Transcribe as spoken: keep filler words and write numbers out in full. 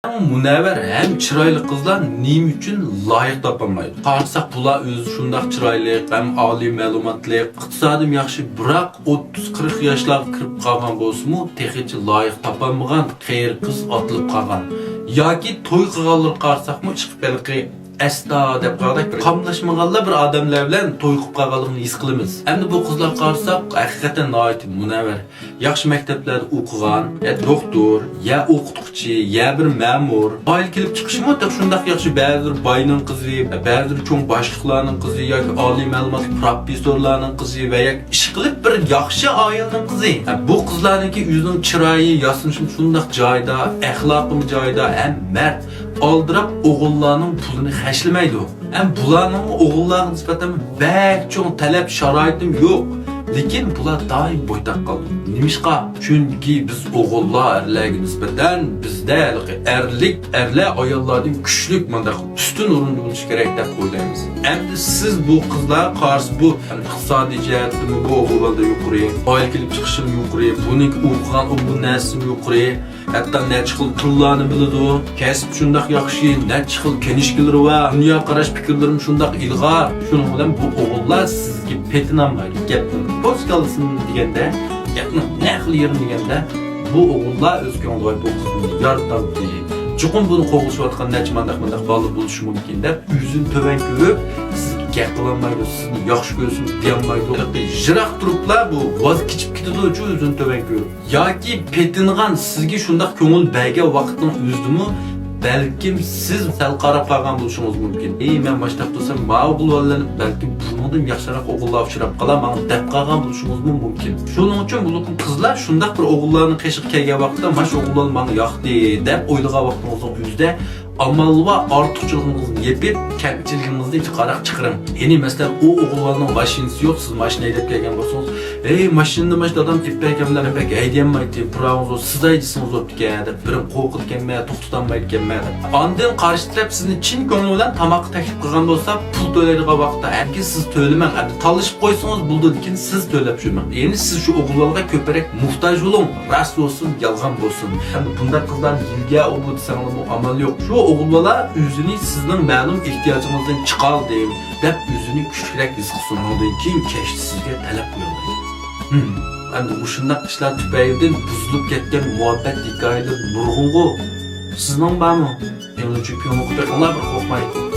ئەڭ مۇنەۋۋەر ھەم چىرايلىق قىزلار نېمە ئۈچۈن لايىق تاپالمايدۇ؟ قارىساق، بۇلار ئۆزى شۇنداق چىرايلىق ھەم ئالىي مەلۇماتلىق، ئىقتىسادىمۇ ياخشى، بىراق ئوتتۇز قىرىق ياشلارغا كىرىپ قالغان بولسىمۇ، تېخىچە لايىق تاپالمىغان، قېرى قىز ئاتىلىپ قالغان. ياكى توي قىلغانلىرىغا قارىساقمۇ، ئىشقىلىپ ھېلىقى ئەستا دەپ قالدەك بىر قاملاشمىغانلا بىر ئادەملەر بىلەن توي قىلىپ قالغانلىقىنى ھېس قىلىمىز. ئەمدى بۇ قىزلارغا قارىساق، ھەقىقەتەن ناھايىتى مۇنەۋۋەر. ياخشى مەكتەپلەردە ئوقۇغان، يا دوختۇر، يا ئوقۇتقۇچى، يا بىر مەمۇر. ئائىلە كېلىپ چىقىشىمۇ تېخى شۇنداق ياخشى. بەزىلىرى باينىڭ قىزى، بەزىلىرى چوڭ باشلىقلارنىڭ قىزى ياكى ئالىي مەلۇماتلىق پروفېسسورلارنىڭ قىزى ۋە ياكى ئىشقىلىپ بىر ياخشى ئائىلىنىڭ قىزى. ھە، بۇ قىزلارنىڭكى ئۆزىنىڭ چىرايى، ياسىنىشىمۇ شۇنداق جايىدا، ئەخلاقىمۇ جايىدا، ھەم مەرد. ئالدىراپ ئوغۇللارنىڭ پۇلىنى خەجلىمەيدۇ. ھەم بۇلارنىڭ ئوغۇللارغا نىسبەتەن بەك چوڭ تەلەپ شارائىتىم يوق. لېكىن بۇلار دائىم بويتاق قالىدۇ. نېمىشقا؟ چۈنكى بىز ئوغۇللار ئەرلەرگە نىسبەتەن بىزدە ھېلىقى ئەرلىك، ئەرلەر ئاياللاردىن كۈچلۈك، مانداق ئۈستۈن ئورۇندا بولۇشى كېرەك دەپ ئويلايمىز. ئەمدى سىز بۇ قىزلار قارىسا، بۇ ئىقتىسادىي جەھەتتىمۇ بۇ ئوغۇللاردا يۇقىرى، ئائىلە كېلىپ چىقىشىمۇ يۇقىرى، بۇنىڭكى ئوقۇغان ئوبۇل نەرسىمۇ يۇقىرى. ھەتتا نەچچە خىل تىللارنى بىلىدۇ، كەسىپ شۇنداق ياخشى، نەچچە خىل كىنىشكىلىرى بار، دۇنيا قاراش پىكىرلىرىمۇ شۇنداق ئىلغار. شۇنىڭ بىلەن بۇ ئوغۇللار سىزگە پېتىنالمايدۇ. گەپنىڭ پوز كاللىسىنى دېگەندە، گەپنىڭ نەق يېرىنى دېگەندە، بۇ ئوغۇللار ئۆز كۆڭلىدە، ۋاي، بۇ قىزنى يارىتالمىدى. چوقۇم بۇنى قوغلىشىۋاتقان نەچچە مانداق مانداق بالىلار بولۇشى مۇمكىن دەپ، ئۆزىنى تۆۋەن كۆرۈپ، سىزگە گەپ قىلالمايدۇ، سىزنى ياخشى كۆرسىمۇ دېيەلمەيدۇ. يىراق تۇرۇپلا بۇ ۋاز كېچىپ كېتىدۇ، شۇ ئۆزىنى تۆۋەن كۆرۈپ. ياكى پېتىنغان سىزگە شۇنداق كۆڭۈل بەرگەن ۋاقىتنىڭ ئۆزىدىمۇ بەلكىم سىز سەل قاراپ قالغان بولۇشىڭىز مۇمكىن. ئەي، مەن ماشتاق تۇرسام، ماۋۇ بولۇۋالىدۇ، بەلكىم بۇنىڭدىن ياخشىراق ئوغۇللار ئۇچراپ قالار ماڭا دەپ قالغان بولۇشىڭىزمۇ مۇمكىن. شۇنىڭ ئۈچۈن بۇ قىزلار شۇنداق بىر ئوغۇللارنىڭ قېشىغا كەلگەن ۋاقىتتا، ماش ئوغۇللار ماڭا ياقتى دەپ ئويلىغان ۋاقتىڭىزنىڭ ئۆزىدە ئامال بار ئارتۇقچىلىقىڭىزنى يېپىپ، كەمچىلىكىڭىزنى جىقاراق چىقىرىڭ. يەنى مەسىلەن، ئۇ ئوغۇللارنىڭ ماشىنىسى يوق، سىز ماشىنا ھەيدەپ كەلگەن بولسىڭىز، ھەي، ماشىنىنى ماش دادام ئېلىپ بەرگەنلەر، مەن بەك ھەيدىيەلمەيتتىم، پۇراڭىز بولسا سىز ھەيدىسىڭىز بوپتىكەن دەپ، بىرىڭ قورقىدىكەنمەن، توختىتالمايدىكەنمەن دەپ. ئاندىن قارشى تەرەپ سىزنى چىن كۆڭلى بىلەن تاماققا تەكلىپ قىلغان بولسا، پۇل تۆلەيدىغان ۋاقىتتا، ئەمدى سىز تۆلىمەڭ، ئەمدى تالىشىپ قويسىڭىز بولىدۇ، لېكىن سىز تۆلەپ يۈرمەڭ. يەنى سىز شۇ ئوغۇللارغا كۆپرەك موھتاج بولۇڭ، راست بولسۇن، يالغان بولسۇن. ئەمدى بۇنداق قىزلارنى يىلگە ئوبۇ دېسەڭلارمۇ ئامال يوق. شۇ ئوغۇل بالا ئۆزىنى سىزنىڭ مەلۇم ئېھتىياجىڭىزدىن چىقالدىم دەپ ئۆزىنى كۈچلۈكرەك ھېس قىلسۇن. ئۇنىڭدىن كېيىن كەچتە سىزگە تەلەپ قويالايدۇ. ھىم. ئەمدى مۇشۇنداق ئىشلار تۈپەيلىدىن بۇزۇلۇپ كەتكەن مۇھەببەت ھېكايىلىرى نۇرغۇنغۇ. سىزنىڭ بارمۇ؟ يېڭىچە كۆڭۈل قويۇڭلار بىر قورقماي.